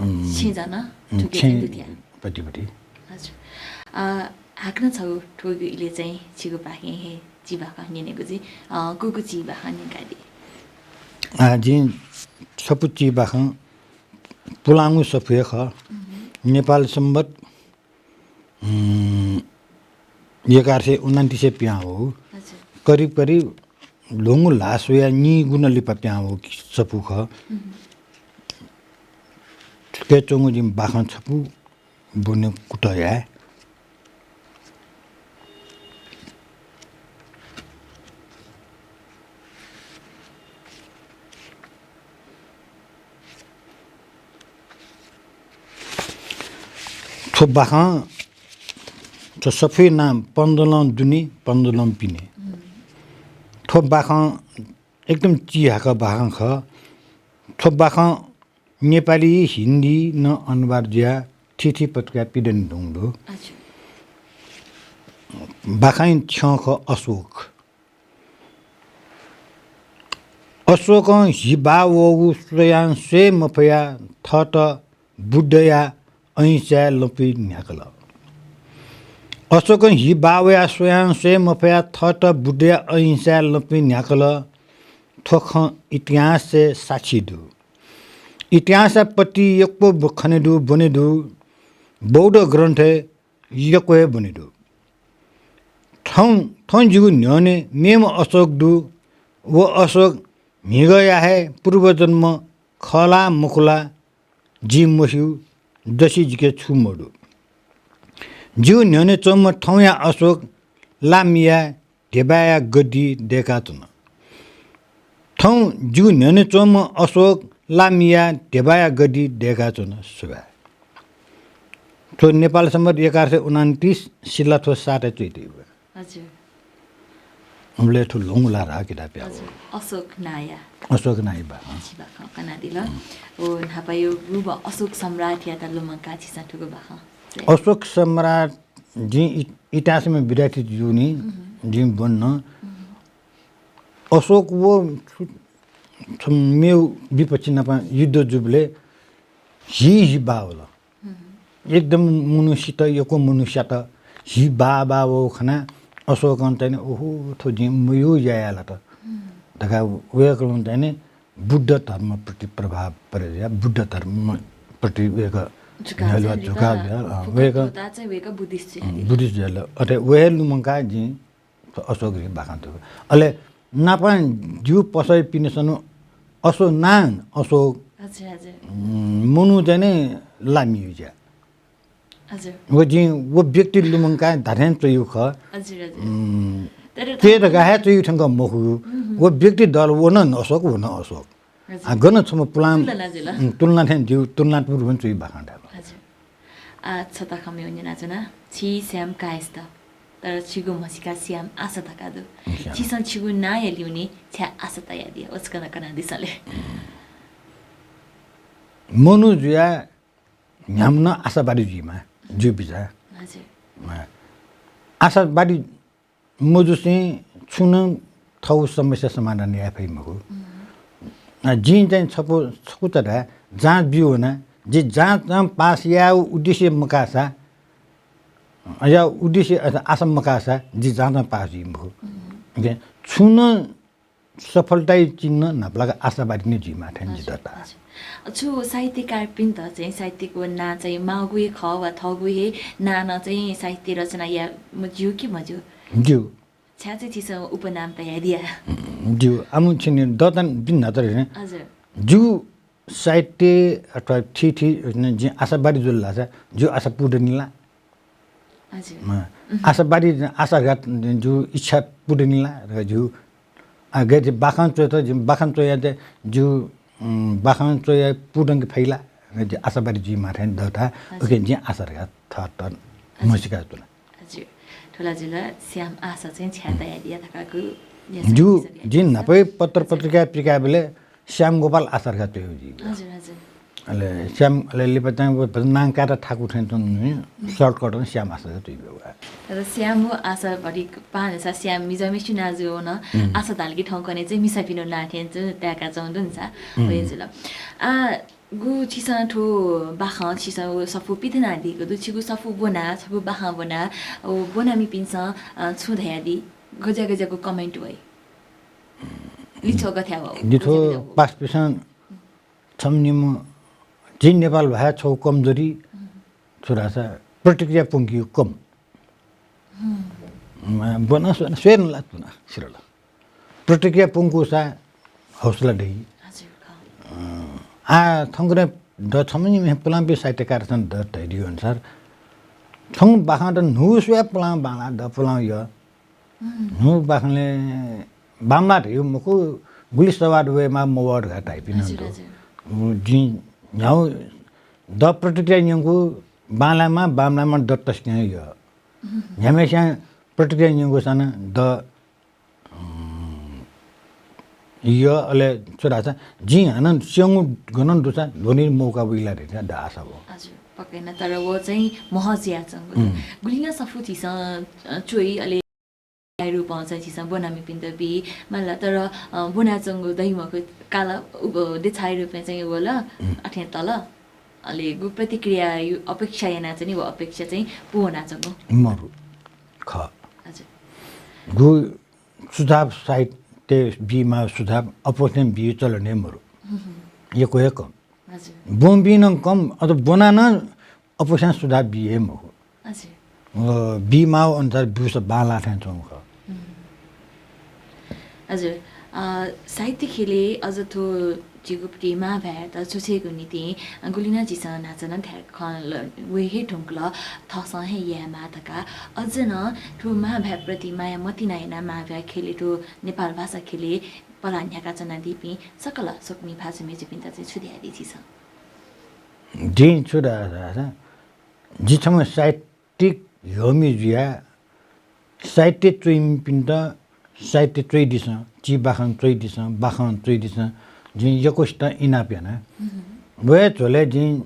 अम्, छेँ जक नं अम्, थुके छेँ चाहिँ दु थ्या। पतिपति। हजुर। अ, हाकनं छगू थुगु इलय् चाहिँ छिगु पाखें हे चिबाखं न्यनेगु जुइ, अ, गुगु चिबाखं न्यंकादी? आ, जिं छपु चिबाखं पुलांगु सफू हे खः। नेपाल संवत्, उम्, एघार सय उनन्तिसय् पिहां वःगु। हजुर। करिब करिब ल्वःमंगु ल्हाः स्वयाः निगू नं लिपा पिहां वःगु सफू खः। थुके च्वंगु जिं बाखं छपु ब्वने कुतः याये। थ्व बाखं, थ्व सफूया नां पन्दलं दुने, पन्दलं पिने। थ्व बाखं एकदम चिहाकः बाखं खः। थ्व बाखं नेपाली, हिन्दी नं अनुवाद जुयाः थीथी पत्रिकाय् पिदने धुंगु दु। अच्छा। बाखंया थ्यं खः अशोक। अशोकं हि बाः वःगु स्वयां स्वये मफयाः थःत बुद्धया अहिंसाय् लँपुइ न्ह्याकल। अशोकं हि बाः वयाः स्वयां स्वये मफयाः थःत बुद्धया अहिंसाय् लँपुइ न्ह्याकल। थ्व खँ इतिहासय् साक्षी दु। इतिहासय् पति यक्व ब-, खने दु, ब्वने दु। बौद्ध ग्रन्थय् यक्व हे ब्वने दु। थौं, थौं जिगु न्ह्यःने मेम्ह अशोक दु। व अशोक म्हिगःया हे पूर्वजन्म खः ला मखु ला जिं मस्यू, दसि जिके छु मदु। जिगु न्ह्यःने च्वंम्ह थौंया अशोक लामिया धिबाया गद्दी दय्काच्वन। थौं जिगु न्ह्यःने च्वंम्ह अशोक लामिया धिबाया गद्दी दय्काच्वन। सुभाय्। थ्व नेपाल सम्बत एघार सय उनान्तिस सिल्लाथ्व सातय् च्वइतयागु। हजुर। अबलय् थ्व ल्वहंगु ला धाः किताब याः। हजुर। अशोक नाया। अशोक नाया बाखं। छि बाखं कनादिल। ओ न्हापाया गुम्ह अशोक सम्राटयात लुमंकाः छिसं थुगु बाखं। अशोक सम्राट जिं इ-, इतिहासमा विद्यार्थी जूनि, जिं ब्वना। अशोक व छु-, छु-, मेगु विपक्षी नाप युद्ध जूबलय् हि हि बाः वल। एकदम मनू सित, यक्व मनू स्यात, हि बाः बाः वःगु खनाः अशोकं चाहिँ नि, ओहो, थ्व जिं मयू ज्या याये लात धकाः वय्कलं चाहिँ नि बुद्ध धर्मप्रति प्रभाव परे जुयाः बुद्ध धर्मप्रति वय्कः झुकाव न्ह्यलुवा चाहिँ झुकाव वय्कः, अँ, फुक्क वय्कः त्वःताः चाहिँ वय्कः बुद्धिस्ट जुयादिल। बुद्धिस्ट जुयादिल। अथे वहे लुमंकाः जिं अशोकया बाखं थुइका। अले नापं जिगु पसःयापिन्सं नं अशोक नां अशोक, हजुर, हजुर। उम्, मनू चाहिँ नि लामिया ज्या। हजुर। व जिं व व्यक्ति लुमंकाः धात्थें च्वयागु खः। हजुर, हजुर। उम्, तर ते धकाः हे च्वयागु थ्यंक मखु। व व्यक्ति दल, व नं अशोक, व नं अशोक। हजुर। आ, गन छम्ह पुलां, तुलना जुल। उम्, तुलना थें जिगु तुलनात्मक रूपं च्वयागु बाखं धायेमाः। हजुर। आ, छता खँ मेगु न्यनाच्वना। छि श्याम कायस्थ, तर छिगु म्हसीका श्याम आशा धकाः दु। श्याम। छिसं छिगु नांया ल्यूने छाय् आशा तयादिया, व छकः नं कनादिसँ ले। मनू जुयाः न्ह्याम्ह नं आशावादी जुइमाः, जिगु बिचाः। हजुर। अँ। आशावादी मजुसें छुं नं थःगु समस्या समाधान याये फइ मखु। अ, जिं चाहिँ छपु, छकूचा धाये, जाँच ब्यू वना, जि जाँचं पास यायेगु उद्देश्य मकाःसा, अ, या उद्देश्य, अ, आशा मकाःसा, जि जाँचं पास जुइ मखु। OK, छुं नं सफलताया चिन्ह न्हापालाक आशावादी नं जुइमाः थें जितः ताः। हजुर। छु साहित्यकारपिन्त चाहिँ साहित्यको नां चाहिँ माःगु हे खः वा थःगु हे नां नं चाहिँ साहित्य रचना याये मज्यू कि मज्यू? ज्यू। छाय् चाहिँ छिसं उपनाम तयादिया? ज्यू। आम छिं दःतां बिन्धातर हे। हजुर। ज्यू साहित्य अथवा थीथी जिं आशावादी जुल धाःसा ज्यू आशा पूवनी ला? हजुर। अँ, आशावादी, आशाघात, ज्यू इच्छा पूवनी ला? ज्यू, आ, गथे बाखं च्वयेत, ज्यू बाखं च्वयात, ज्यू, उम्, बाखं च्वयाः पूवंके फइ ला? ज्यू आशावादी जुइमाः थें दःताः। हजुर। OK, जिं आशाघात थःत म्हसीका च्वना। हजुर। थ्व ला जुल श्याम आशा चाहिँ छाय् तयादिया धकाःगु। ज्यू, जिं न्हापा पत्र पत्रिका पिकायेबलय् श्याम गोपाल आशाघात च्वयागु जुइ। हजुर, हजुर। अले श्याम, अले लिपा चाहिँ व नां कायेत थाकु थें च्वंगु नि, shortcut नं श्याम आशाघात च्वयागु। तर श्याम व आशा भरि पाहां जूसा श्याम मिजंम्हेसिगु नां जुयावन, आशा धालकि थौंकन्हय् चाहिँ मिसापिनिगु नां थें चाहिँ ताय्काच्वंगु दु नि सा, वहे जुल। आ, गु छिसं थ्व बाखं, छिसं व सफू पिथनादीगु दु, छिगु सफू ब्वना, छगू बाखं ब्वना, व ब्वनामिपिन्सं, अ, छुं धयादी, गज्या गज्यागु comment वइ? लिछ्वः गथे वः? लिछ्वः गज्या गज्यागु? पासापिसं छम्ह निम्ह झी नेपाल भाय् छगू कमजोरी छु धाःसा प्रतिक्रिया प्वंकेगु कम। ब्वना स्वना स्वये नं लात ब्वना सिरल। प्रतिक्रिया प्वंकूसा हौसला दइ। हजुर, खः। अँ, आ थौंकन्हय् द छम्ह निम्ह पुलांपिं साहित्यकारतय्सं द धयादीगु अनुसार छगू बाखंत न्हू स्वयाः पुलां बांलाः द पुलां यः। न्हू बाखंलय् बांमलाः धयागु मखु, गुलि सवाद वयेमाः मवः धकाः धाइपिं नं दु। हजुर, हजुर। उ जिं न्ह्यागु द प्रतिक्रिया न्यंकू बांलायेमाः, बांमलायेमाः द तसकं यः। न्ह्याम्हेस्यां प्रतिक्रिया न्यंकूसां नं द, अँ, यः, अले छु धाःसा जिं हानं स्यंगु गनं दुसा ल्ह्वने मौका वइ ला धइगु द आशा वः। हजुर, पक्कै नं, तर व चाहिँ महज याच्वंगु दु। गुलि नं सफू झीसं, अ, च्वइ, अले रूपं चाहिँ झीसं ब्वनामिपिन्त बी माल, तर, अ, ब्वनाच्वंगु दइ मखु, काल उ-, देछाया रूपं चाहिँ वल, अथें तल। अले गु प्रतिक्रिया अपेक्षा यानाच्वनी, व अपेक्षा चाहिँ पूवनाच्वंगु मरु। खः। हजुर। गु सुझाव साहित्य बीमाः सुझाव अप्वःसां बी चलन हे मरु। यक्व हे कम। हजुर। ब्वंपिं नं कम, अथवा ब्वनाः नं अप्वःसां सुझाव बी हे मखु। हजुर। अ, बीमाःगु अनुसार ब्यूसा बांलाः थें च्वंगु खः। हजुर। अ, साहित्य ख्यलय् अझ थ्व झीगु प्रति मांभाय्‌यात छुछुइगु निंतिं गुलि नं झीसं न्हाचः नं धायेगु खँ ल-, वये हे धुंकल, थःसं हे यायेमाः धकाः। अझ नं थ्व मांभाय्‌प्रति माया मतिना यानाः मांभाय् ख्यलय् थ्व नेपाल भाषा ख्यलय् पलाः न्ह्याकाच्वनादीपिं सकल स्वकुमि भाजु मय्‌जुपिन्त चाहिँ छु धयादी झीसं? जिं छु धाये धाःसा, जि छम्ह साहित्यिक ह्यःमि जुयाः साहित्य च्वइमिपिन्त साहित्य च्वइदिसँ, चिबाखं च्वइदिसँ, बाखं च्वइदिसँ, जिं यक्वसित इनाप याना। वया झ्वलय् जिं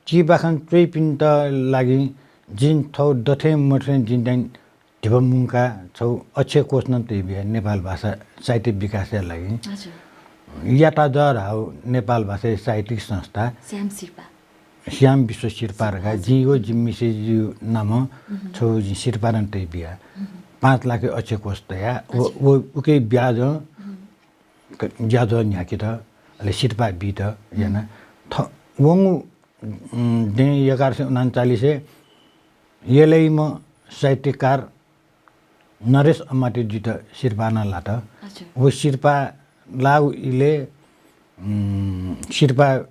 चिबाखं च्वइपिन्त लागि जिं थौ दथें मथें जिं दाइँ धिबा मुंकाः छौ अक्षय कोष नं तयाबिया नेपाल भाषा साहित्य विकासया लागि। हजुर। याता जः धाउ नेपाल भाषा साहित्यिक संस्था। श्याम सिरपाः। श्याम विश्व सिरपाः धकाः हजुर। जिं व जिमि मिसेजु नामं छौ जिं सिरपाः नं तयाबिया। पाँच लाख अक्षय कोष तया, व, हजुर। व उके ब्याजं क-, ज्याझ्वः न्ह्याकेत, अले सिरपाः बीत याना। थ-, वंगु, उम्, दँय् एघार सय उनान्चालिसय् यलय्‌म्ह साहित्यकार नरेश अमात्यजुयात सिरपाः नं लात। अच्छा। व सिरपाः लाःगु इलय्, उम्, सिरपाः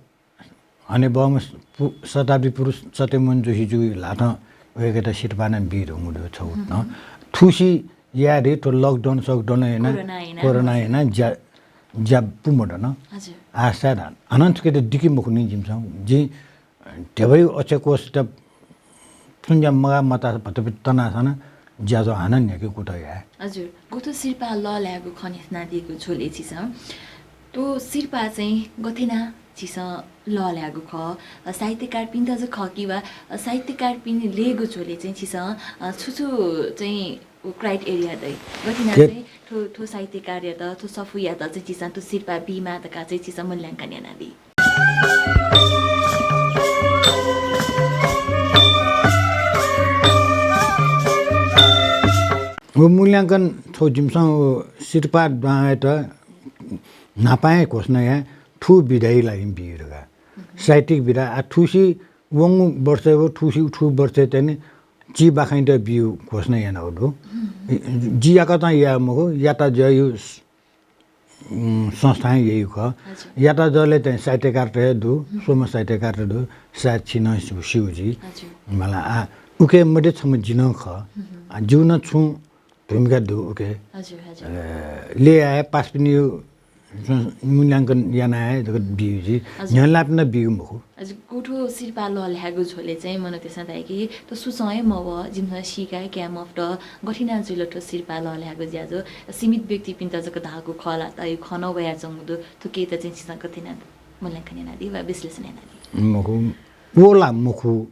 हनेबहःम्ह पु-, शताब्दी पुरुष सत्यमोहन जोशीजुया ल्हातं वय्‌कःयात सिरपाः नं बी धुंगु दु छगू नं। थुसी याये धइ थ्व lockdown सकडाउन याना, कोरोना याना, कोरोना याना ज्या, ज्या पुमदन। हजुर। आशा धान। हानं थुकेत दिके मखुनि जिमिसं। जिं ध्यबायु अक्षय कोषयात सुन्जा मगाः मताः भतभत तनाः सन ज्याझ्वः हानं न्ह्याके कुतः याये। हजुर, गु थ्व सिरपाः लःल्हायेगु खँ न्ह्यसनादीगु झ्वलय् झीसं थ्व सिरपाः चाहिँ गथे यानाः झीसं लःल्हायेगु खः? अ, साहित्यकारपिन्त जक खः कि वा, अ, साहित्यकारपिनि लेगु झ्वलय् चाहिँ झीसं, अ, छु छु चाहिँ उ criteria दइ? गथे यानाः के? चाहिँ थ्व, थ्व साहित्यकारयात, थ्व सफूयात चाहिँ झीसं थ्व सिरपाः बीमाः धकाः चाहिँ झीसं मूल्यांकन यानादी। व मूल्यांकन छौ जिमिसं व सिरपाः दुहां वयेत न्हापां हे घोषणा याये, थु विधाइ लागि बी धकाः। साहित्यिक विधा, आ, थुसी वंगु वर्षय् व थुसी थु वर्षय् चाहिँ चिबाखंयात बियु घोषणा यानागु दु। जि याकःचां याये मखु, याता जःयु उम्, संस्थां ययु खः। हजुर। याता जलय् चाहिँ साहित्यकारत हे दु, स्वम्ह साहित्यकारत दु, सायद छिं नं स्यू, स्यू जुइ। हजुर। मला, आ, उके मध्ये छम्ह जि नं खः। आ, जिगु नं छुं भूमिका दु उके। हजुर, हजुर। अ, ले आए पासपिनियु मूल्यांकन याना हे जक बियु जुइ। हजुर। न्ह्यलाप नं बियु मखु। हजुर, गु थ्व सिरपाः लःल्हायेगु झ्वलय् चाहिँ मनूतय्‌सं धाइ कि थ्व सुचं हे मवः, जिमिसं सीका हे काये मफुत, गथे याना जुइ ला थ्व सिरपाः लःल्हायेगु ज्याझ्वः, सीमित व्यक्तिपिन्त जक धाःगु खः ला, त यो खँ नं वयाच्वंगु दु, थुकियात चाहिँ छिसं गथे याना मूल्यांकन यानादी वा विश्लेषण यानादी? मखु, व ला मखु,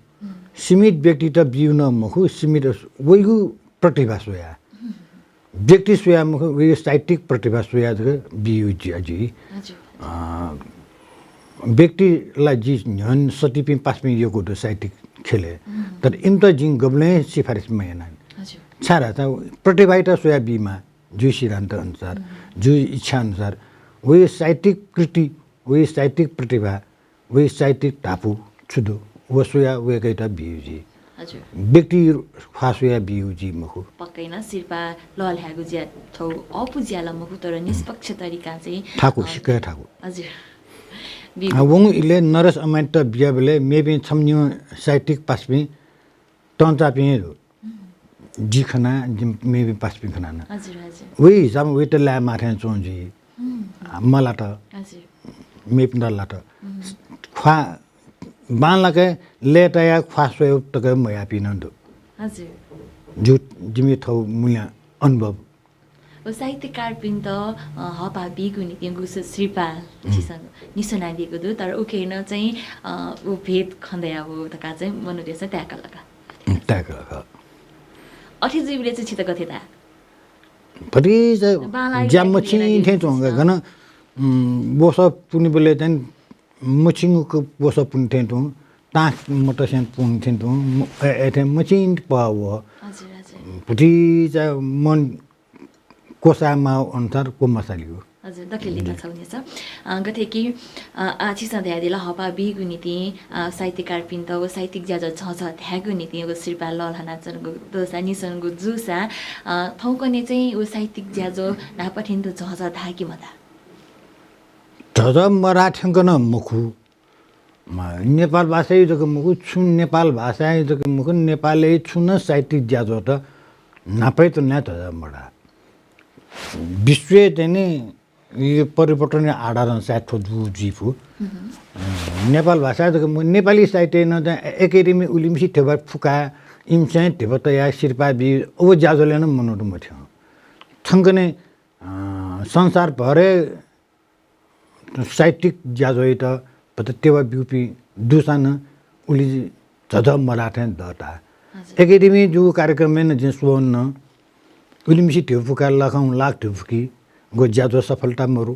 सीमित व्यक्तित बियु नं मखु, सीमित वइगु प्रतिभा स्वया। व्यक्ति स्वया मखु, वइ साहित्यिक प्रतिभा स्वया जक बियु ज्या जुइ। हजुर। अ, व्यक्ति ला जि न्ह्यःने सतिपिं पासपिं यक्व दु साहित्यिक ख्यलय्। तर इमित जिं गबलें सिफारिस मयाना। हजुर। छाय्‌धाःसा प्रतिभायात स्वया बीमाः, जिगु सिद्धान्त अनुसार, जिगु इच्छा अनुसार, वइ साहित्यिक कृति, वइ साहित्यिक प्रतिभा, वइ साहित्यिक धापू छु दु, व स्वया वय्‌कःयात बियु जुइ। हजुर। व्यक्ति ख्वाः स्वया बियु जुइ मखु। पक्कै नं सिरपाः लःल्हायेगु ज्या थ्व अःपु ज्या ला मखु, तर निष्पक्ष तरिकां चाहिँ, थाकु, अ, सिक्क थाकु। हजुर। बि- आ, वंगु इलय् नरेश अमात्यत बियाबलय् मेपिं छम्ह निम्ह साहित्यिक पासपिं तंचाःपिं हे दु। जि खना, जि मेपिं पासपिं खना नं। हजुर, हजुर। वइ हिसाबं वइत लायेमाः थें च्वं जुइ। आ, मलात। हजुर। मेपिन्त लात। ख्वाः बांलाक लय्‌ताया ख्वाः स्वयेगु तक मयाःपिं नं दु। हजुर। जि, जिमि थौ मूल्य अनुभव। व साहित्यकारपिन्त, अ, हःपाः बीगु निंतिं गु सि-, सिरपाः छिसं न्ह्यसनादीगु दु, तर उके नं चाहिँ, अ, व भेद खँ दयागु धकाः चाहिँ मनूतय्‌सं ताय्‌काल का। ताय्‌काल का। अथे जुइबलय् चाहिँ छित गथे ताः? भतिचा बांलाइ ज्या मछिं थें च्वं का। गन, उम्, वसः पुनिबलय् चाहिँ मछिंगु क-, वसः पुनि थें तुं, तांस मतसें पुनि थें तुं, म-, अ, अथे मछिं पः वः। हजुर, हजुर। भतिचा मन क्वसायेमाःगु अनुसार क्वमसालिगु। हजुर, दकले लिपा छगू न्ह्यसः। अ, गथे कि, अ, आः छिसं धयादिल हःपाः बीगु निंतिं, अ, साहित्यकारपिन्त व साहित्यिक ज्याझ्वः झःझः धायेगु निंतिं व सिरपाः लःल्हानाच्वनागु दोसा निसंगु जूसा, अ, थौंकन्हय् चाहिँ व साहित्यिक ज्याझ्वः न्हापां थें तुं झःझः धाः कि मधाः? त झझ मराः थ्यंक नं मखु। म, नेपाल भाषाय् जक मखु, छुं नेपाल भाषाय् जक मखु, नेपालय् छुं नं साहित्यिक ज्याझ्वःत न्हापाय् तुलनाय् झझ मराः। विश्वय् चाहिँ नि यो परिवर्तनया आधारं सायद थ्व जू जुइफु। अ, नेपाल भाषाय् जक मखु, नेपाली साहित्यय् नं चाहिँ एकेडेमी उलिमछि ध्यबा फुकाः इमिसं ध्यबा तयाः सिरपाः बी, व ज्याझ्वलय् नं मनूत मथ्यं। थ्यंकने, अ, संसारभरय् साहित्यिक ज्याझ्वःयात भचा ध्यबा ब्यूपिं दुसां नं उलि झझ मराः थें दःता। हजुर। एकेडेमी जूगु कार्यक्रमय् नं जिं स्वन्हु नं उलिमछि ध्यबा फुकाः लाखौं लाख ध्यबा फुकीगु ज्याझ्वः सफलता मरु।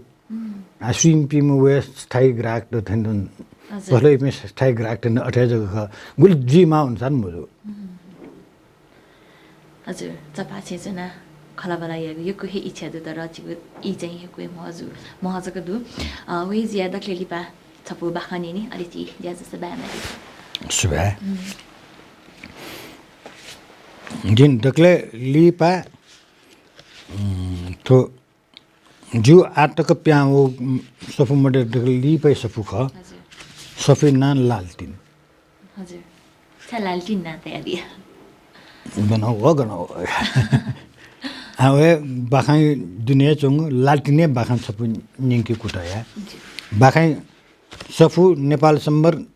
आ, सुइम्पिं वया स्थायी ग्राहकत थें दु। हजुर। भलय् इपिं स्थायी ग्राहकत नं अथे जक खः। गुलि जुइमाः अनुसार मजू। हजुर, चपाःछेँय् च्वनाः खँल्हाबल्हा यायेगु यक्व हे इच्छा दु, तर छिगु ई चाहिँ यक्व हे महजु, महजक दु। अ, वहे जुयाः दकलय् लिपा छपु बाखं न्यने, अले झी ज्याझ्वलय् बाय् माली। सुभाय्। जिं दकलय् लिपा, उम्, थ्व ज्यू आः तक पिहां वःगु, उम्, सफू मध्ये दकलय् लिपाया सफू खः। हजुर। सफूया नां लालटिन। हजुर। छाय् लालटिन नां तयादिया? गन हो, गन हो। आ, वहे बाखं दुने च्वंगु लालटिनया बाखं छपु न्यंके कुतः याये। ज्यू। बाखं सफू नेपाल सम्बत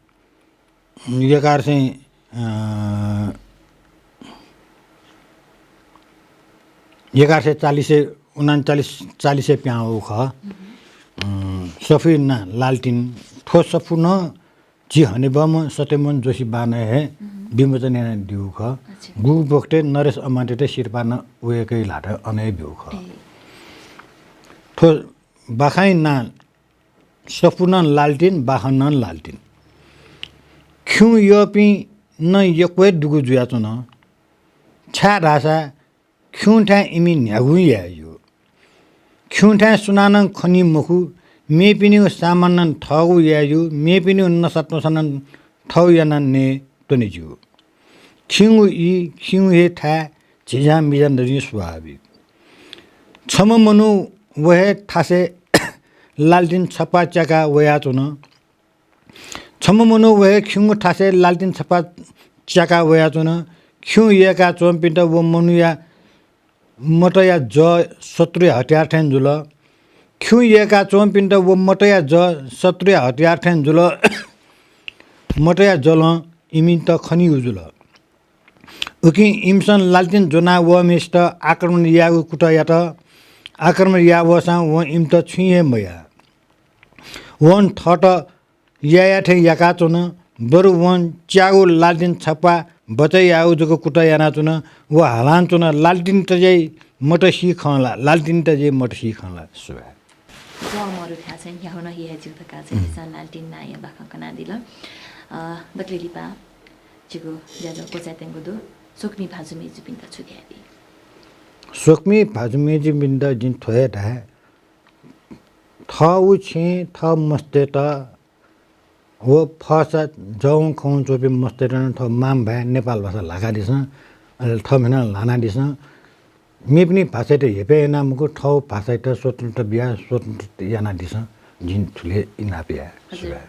एघार सय, अ, एघार सय चालिस, उनान्चालिस, चालिसय् पिहां वःगु खः। अ, सफूया नां लालटिन। थ्व सफू नं झी हनेबहःम्ह सत्यमोहन जोशी बाःनं हे विमोचन यानादीगु खः। अच्छा। गुगु बखतय् नरेश अमात्यत सिरपाः नं वय्कःया ल्हातं अन हे ब्यूगु खः। ए। थ्व बाखंया नां सफू नं लालटिन, बाखं नं लालटिन। खिउँ यःपिं नं यक्व हे दुगु जुयाच्वन। छाय्धाःसा खिउँथाय् इमि न्ह्यागुं याये ज्यू। खिउँथाय् सुनानं खनी मखु, मेपिनिगु सामान नं थःगु याये ज्यू, मेपिनिगु नसात्वँसा नं थःगु यानाः नये त्वने ज्यू। खिउँगु ई, खिउँगु हे थाय् झिझां मिझां दनिगु स्वाभाविक। छम्ह मनू व हे थासय् लालटिन छप्पा च्याकाः वयाच्वन। छम्ह मनू व हे खिउँगु थासय् लालटिन छप्पा च्याकाः वयाच्वन। खिउँ यय्काच्वंपिन्त व मनूया मतया जः शत्रुया हतियार थें जुल। खिउँ यय्काच्वंपिन्त व मतया जः शत्रुया हतियार थें जुल। मतया जलं इमित खनीगु जुल। उकिं इमिसं लालटिन ज्वना वःम्हय्सित आक्रमण यायेगु कुतः यात। आक्रमण याः वःसां वं इमित छुं हे मयाः। वं थःत याःया थें याकाच्वन, बरु वं च्याःगु लालटिन छप्पा बचय् यायेगु जक कुतः यानाच्वन। व हालांच्वन, लालटिनत चाहिँ मत सी खं ला, लालटिनत चाहिँ मत सी खं ला। सुभाय्। जः मरु थाय् चाहिँ न्ह्यागु नं याये ज्यू धकाः चाहिँ झीसं लालटिन नांया बाखं कनादिल। अ, दकलय् लिपा छिगु ज्याझ्वः क्वचायेत्यंगु दु। स्वकुमि भाजु मय्जुपिन्त छु धयादी? स्वकुमि भाजु मय्जुपिन्त जिं थ्व हे धाये, थःगु छेँ, थः मस्तय्त व फसा जवं खवं च्वंपिं मस्तय्त नं थः मांभाय् नेपाल भाषा ल्हाकादिसँ, अले थःम्हं नं ल्हानादिसँ। मेपिनि भाषायात हेपय् यानाः मखु, थःगु भाषायात स्वतन्त्र बियाः स्वतन्त्र यानादिसँ। जिं थुलि इनाप याये। हजुर। सुभाय्।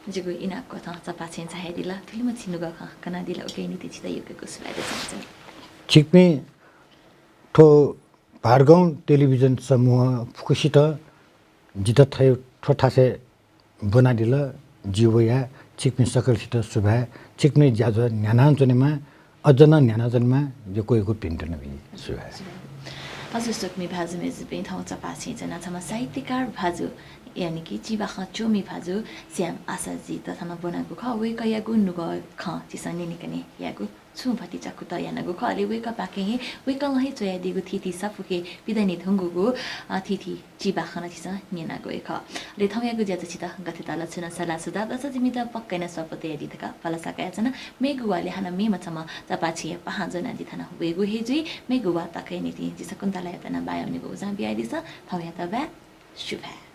जिगु इनाप कथं चपाःछेँय् झायादिल। थुलिमछि नुगः खँ कनादिल, उकिया निंतिं छितः यक्व यक्व सुभाय् देछानाच्वना। छिकपिं थ्व भादगाउँ टेलिभिजन समूह फुक्कसित जितः थथे थ्व थासय् ब्वनादिल, जि वया। छिकपिं सकलसित सुभाय्। छिकपिनि ज्याझ्वः न्ह्यानाच्वनेमा, अझ नं न्ह्यानाच्वनेमा, यक्व यक्व भिंतुना बी। सुभाय्। हजुर, स्वकुमि भाजु मय्जुपिं, थौं चपाःछेँय् च्वनाः छम्ह साहित्यकार भाजु, यानि कि चिबाखं च्वमि भाजु श्याम आशाजीत थन ब्वनागु खः। वय्कःयागु नुगः खँ झीसं न्यनेकने यायेगु छुं भतिचा कुतः यानागु खः। अले वय्कःपाखें हे, वय्कलं हे च्वयादीगु थीथी सफूके पिदने धुंकूगु, अ, थीथी चिबाखं नं झीसं न्यनागु हे खः। अले थौंयागु ज्याझ्वः छितः गथे ताल, छुं नं सल्लाह सुझाव दःसा जिमित पक्का यानाः स्वापू तयादी धकाः भलसा कयाच्वना। मेगु वालय् हानं मेम्ह छम्ह चपाःछेँया पाहां ज्वनाः जि थन वयेगु हे जुइ। मेगु वाः तकया निंतिं झी शकुन्तलायात नं बाय् वनेगु उजं बियादिसँ। थौंयात बाय्, सुभाय्।